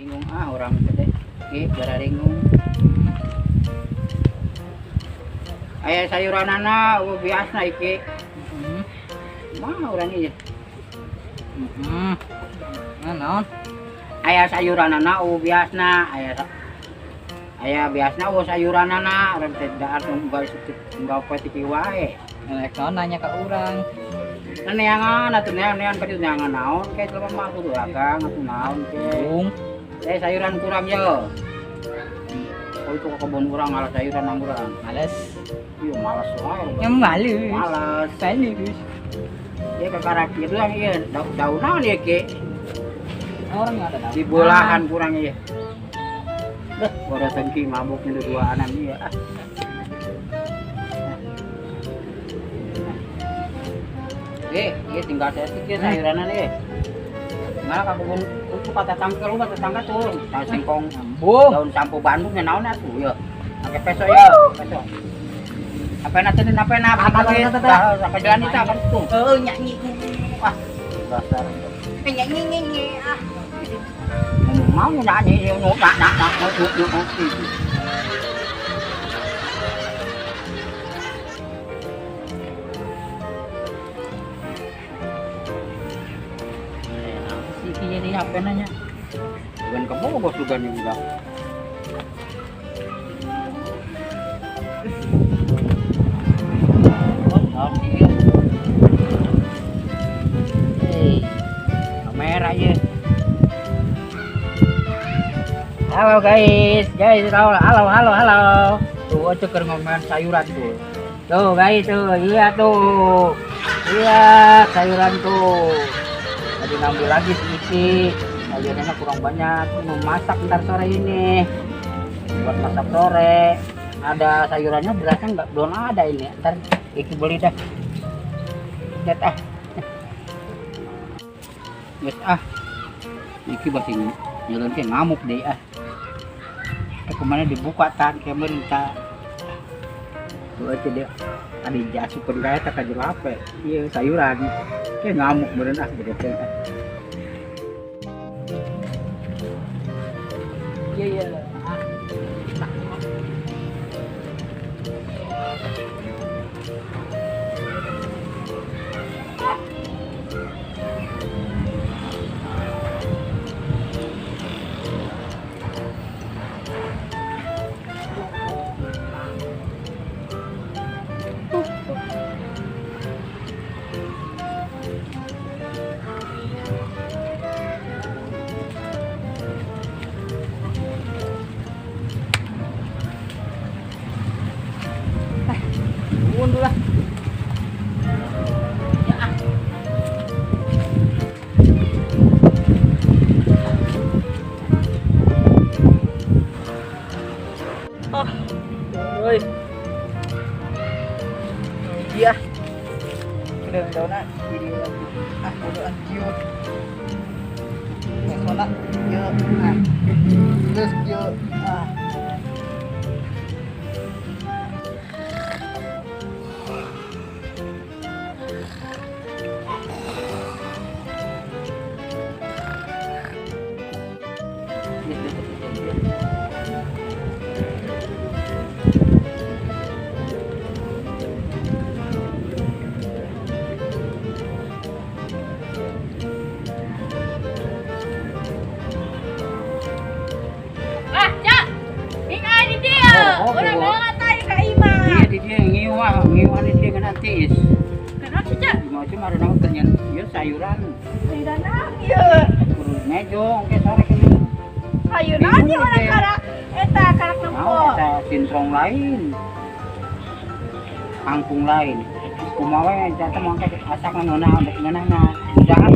Bingung ah orang teh. Ki bararingung. Aya sayuranana eueuh biasna iki. Heeh. Mah urang ieu. Heeh. Nah, naon? Aya sayuranana eueuh biasna, aya aya biasna eueuh sayuranana, urang teh dahar unggal unggal poe ti wae. Nek naon nanya ka urang. Nah, neangan atuh neangan ka dieu neangan naon ke jelema mah kudu dagang atuh naon ke. Bung. Eh sayuran kurang ye. Oh itu ke kebun urang ngalah sayuran nang urang. Males. Iya males wae. Yang males. Males. Males. Ieu kakara kitu yang ieu daun naon ieu ki? Orang nggak ada daun. Di belahan kurang ieu. Duh, bodoh tengki mabuk ini duaanan ieu ah. Eh, ieu tinggal seetik ieu sayuranan ieu. Ngalah ka kebun itu kata tetangga lu tetangga tuh, daun singkong, Bung. daun sampo Bandung nya naon atuh ya. Pakai peso ya, peso. Apa na teh apa na Apa, apa apa, apa? apa jalan itu apa tuh? Heeh, nyanyi. Wah, dasar. Nyanyi nyanyi ah. Mau nyanyi yo nak nak nak nak nak nak. Iki jadi apa nanya? Bukan ke Bogor juga nih udah. Oh, iya. Hei, kamera ya. Halo guys, guys, halo, halo, halo, halo. Tuh, aja keur ngomean sayuran tuh. Tuh guys, tuh, iya tuh, iya sayuran tuh. Tadi ngambil lagi sedikit, sayurannya kurang banyak. Mau masak ntar sore ini, buat masak sore. Ada sayurannya, berasnya nggak belum ada ini. Ntar iki beli dah. Lihat ah, lihat ah. Iki masih jalan kayak ngamuk deh ah. Kemana dibuka tak kemarin tak. Tuh aja dia. Ada jasukan kayak tak aja lape. Iya sayuran. Kayak ngamuk bener ah begitu. Iya iya. Ah. Mundur lah. Ya ah. Oh, oi. Iya. Udah daunnya jadi ah bodoh anjir. Pesona yo ah. Terus yo ah. Ah, Cak. Ingat di dia. Oh, Orang oh. banget tayo ka ima. Iya di dia ngiwa, ngiwa di dia kena tiis. Kenapa sih, Cak? Mau cuma ada nama kerjaan, ya sayuran. Sayuran naon ieu? Kudu nejo, oke sore kene. Sayuran ieu orang karak eta karak nempo. Mau eta sintrong lain. Kangkung lain. Kumaha we eta mah engke asak ngeunah ngeunah na. Udahan.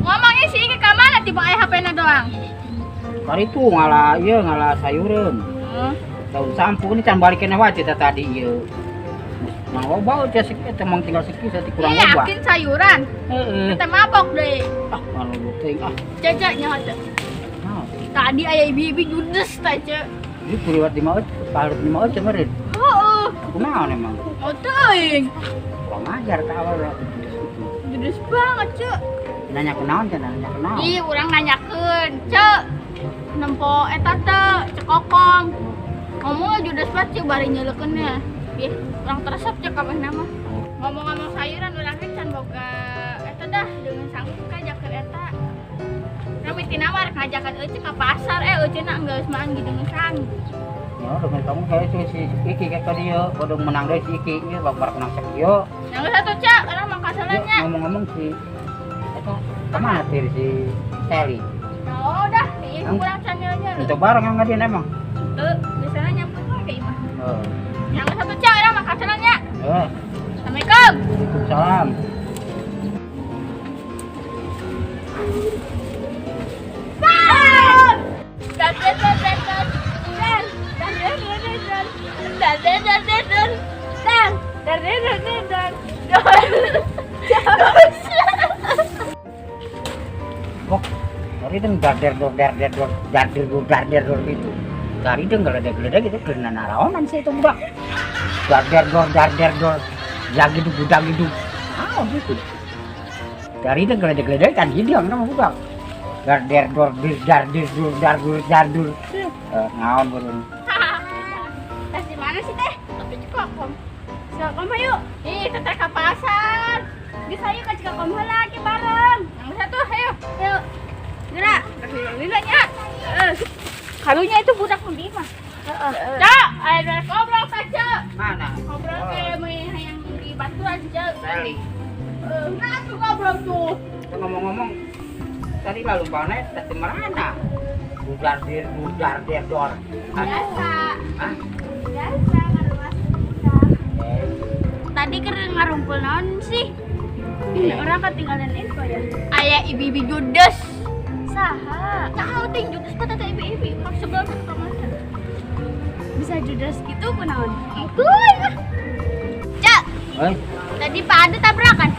Ngomongnya si Iki ka mana tiba aya HP-na doang. Kali itu ngalah ieu ngalah sayuran. Daun sampu ini can balikin wae cita tadi ieu. Mang loba aja sih, eta mang tinggal sekieu saya kurang Iya, loba. yakin sayuran. Heeh. Kita mabok deh. Ah, kalau teuing ah. Caca nya teh. Naon? Tadi aya ibu-ibu judes teh, Cek. Ini kuliwat di maut, palut di maut meureun. Heeh. Kunaon emang? Oh, teuing. Kurang ajar ka awal ya judes itu. Judes banget, Cek. Nanya kunaon cenah, nanya kunaon. Ih, urang nanyakeun, Cek. Nempo eta teh Ceu Kokom. Ngomong judes banget ceu bari nyeulekeun ya. Ih, urang teresep cek kabehna mah. Ngomong-ngomong sayuran urang ge can boga eta dah dengan sanggup ka jakeun eta. Rami tina mah rek ngajakan euceu ka pasar, euceuna geus mah dengan sanggup. Ya, dengan kamu kayak si si Iki kayak tadi ya, kudu menang deui si Iki, ieu bak menang sakieu. Yang satu cak, urang mah kasalannya. Ngomong-ngomong si eta kemana sih si Sally? Oh, dah, ieu kurang can nyeunyeun. Untuk bareng yang ngadian emang. Teu, biasanya nyampur wae ka imah. Heeh. Yang satu cak, urang mah kasalannya. Heeh. Assalamualaikum. Waalaikumsalam. Bok, dari deng darder dor darder dor darder dor darder dor gitu. Dari deng geledek-geledek gitu karena naraonan sih itu budak. Darder dor darder dor lagi du budak gitu. Ah gitu. Dari deng geledek-geledek kan hideung nama budak. Darder dor dir dardir dor dardur dardur. Naon burung. Tas di mana sih teh? Tapi Ceu Kokom. Ceu Kokom ayo. Ih, teteh ke pasar. Bisa yuk ke Ceu Kokom heula ke bareng. Yang satu ayo. Yuk. Gerak. Lila nya. Karunya itu budak nu mah. Heeh. Cak, ada ngobrol ka Ceu. Mana? Ngobrol ke yang di baturan Ceu. Sally. Nah, tuh ngobrol tuh. Ngomong-ngomong tadi lalu bana teh merana. Budar dir budar dir dor. Biasa. Hah? Biasa ngaruas budak. Tadi keur ngarumpul naon sih? Orang ketinggalan info ya. Aya ibi-ibi judes. Saha? Saha ting judes kok tata ibi-ibi. Mak sebelah ke mana? Bisa judes gitu kunaon? Itu ya. Cak. Eh. Tadi Pak Adu tabrakan.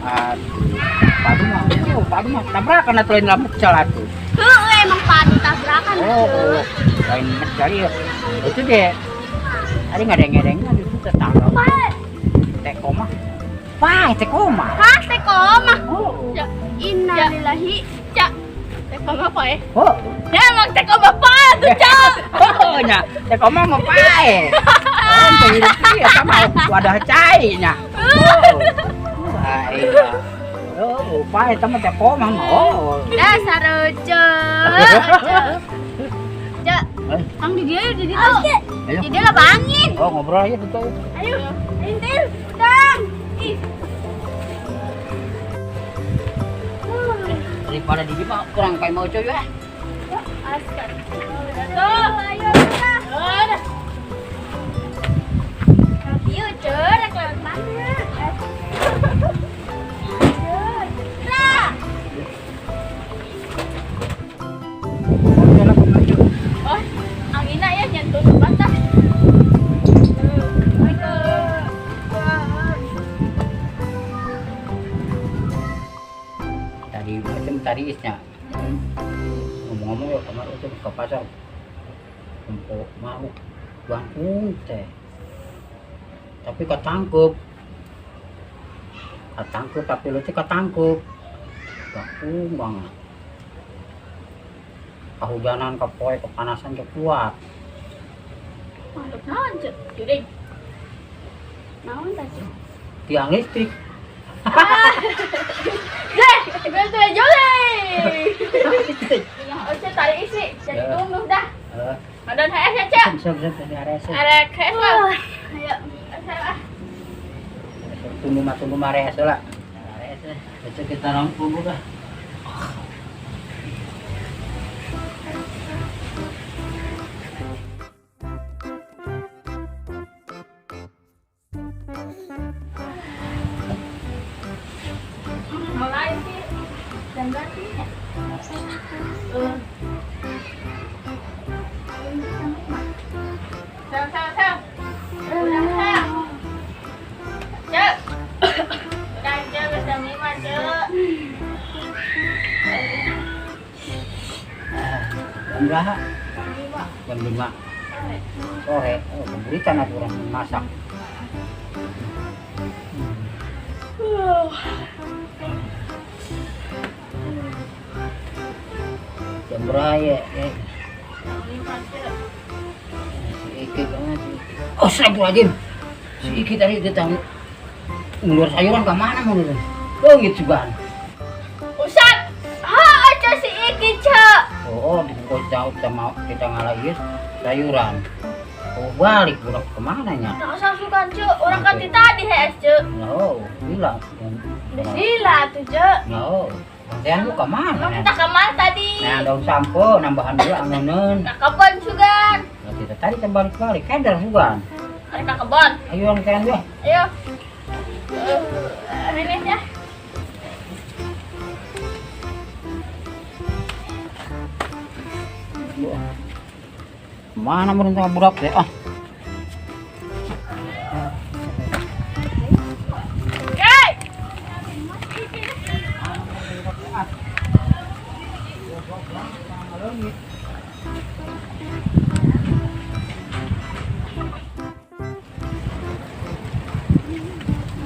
Pak Adu mah, oh, Pak Adu mah tabrakan atuh lain lah mecal atuh. Heeh, emang Pak Adu tabrakan. Oh, lain mecal ya. Itu deh. Tadi ngadeng-ngadengnya itu tetangga. Tekoma. Wah, tekoma. Hah, tekoma? Oh. Ya, innalillahi. Cak. Tekoma apa ya? Oh. Ya emang tekoma Pak tuh, Cak. Oh, nya. Tekoma mah pae. Oh, hidup ieu sama wadah cai nya. Oh. Wah, iya. Oh, pae sama tekoma mah. Oh. Dasar Cak. Cak. Kang di dia di ditu. Ayo. Di dia lah bangin. Oh, ngobrol aja gitu. Ayo, intil, udang. Ih. Daripada di mah kurang kayak mau cuy ya. Asik. Tuh, ayo kita. Udah. Yuk, cuy, rek lewat mana? Lah. Oh, anginna ya nyentuh batah. Tadi macam tadi isnya. Ngomong-ngomong ya kemarin itu ke pasar. Empok mau bangkung teh. Tapi ketangkep. Ketangkep tapi lu teh ketangkep. Bangkung banget. Kehujanan, kepoe, kepanasan, kekuat. Mantap naon, Cek? Juring. Naon tah, Cek? Tiang listrik. Deh, gue juling. Yang Oce tarik isi, jadi tunggu dah. Ada HS ya, Cek? Siap, siap, ada HS. Ada HS lah. Ayo, saya ah. Tunggu mare HS lah. HS. Oce kita rangkum dah. Mulai sih jam gantinya. Sel, sel, sel. Udah, sel. Cek. Udah, Cek, wis jam 5, Cek. Jam berapa? Jam 5. Sore. Oh, keburitan atuh urang masak. Jam beraya ya. Si Iki kemana si Iki? Oh, astagfirullahaladzim. Si Iki tadi datang ngeluar sayuran ke mana mau lu? Leungit sugan. Ustad, ha aja si Iki, Cak. Oh, di jauh sama kita ngalahin sayuran. Oh, balik budak kemana nya? Nah, usah sugan, Cek. Orang kan tadi hees, Cek. Oh, hilang. Gila tuh, Cek. Oh, gantian lu kemana? Emang kita kemana tadi? Nah, daun sampo nambahan dulu angeun. Ke kebon sugan. Nah, kita tadi terbalik-balik, keder sugan. Ada ke kebon. Ayo gantian gua. Ayo. Ini ya. Mana merintah budak teh? Ah. Hey!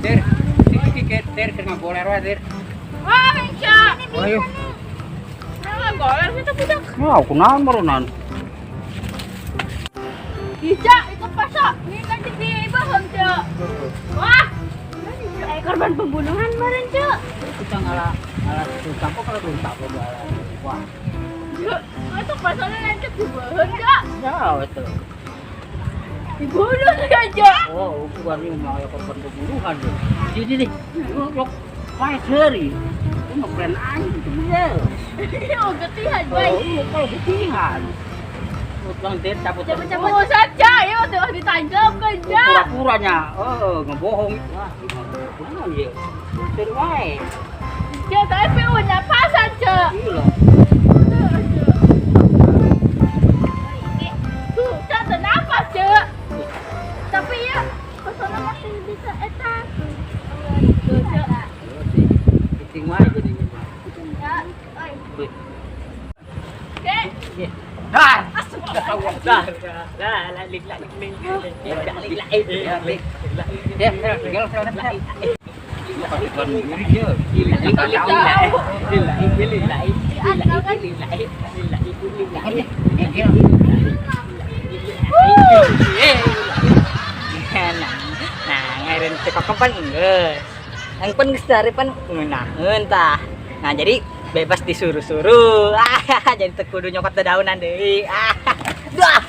Ter, iki ter kena goler wae, Ter. Wah, Cak. Ayo. Kenapa goler sih tuh budak? Wah, kunaon barunan? Ih, Cak, itu pasok. Ini nanti dibahan, Cak. Wah. Korban pembunuhan kemarin, Cak. Kita ngalah ngalah sampo kalau belum sampo ngalah. Wah, Cak, itu pasoknya nanti dibahan, Cak. jauh itu. Dibunuh juga, Cak. Oh, bukan ini mau ya korban pembunuhan tuh. Jadi nih, lu wae seri. Itu ngebrand aing itu dia. Iya, getihan, Oh, bay. kalau getihan. Utang der cabut. Cabut-cabut. Oh, saja, ya udah ditangkap kan, Cak. Pura-puranya, oh ngebohong. Wah, gimana? Kunaon ieu? Seri wae. Cak, tapi udah pasan, Cak. Gila. Tuh, Cak, kenapa, Cak? Tapi ya, pesona masih bisa eta. Tuh, Cak. Cicing wae jadi. Ya, oi. Oke. Dah. Dah, dah, lah, lik, lah, lik, lik, lik, lik, lik, Ya, tinggal Nah, ngaireun teh kokopan geus. Ang pan geus pan ngeunaheun tah. Nah, jadi bebas disuruh-suruh. Ah, jadi teu kudu nyokot dedaunan deui. Ah. Dah.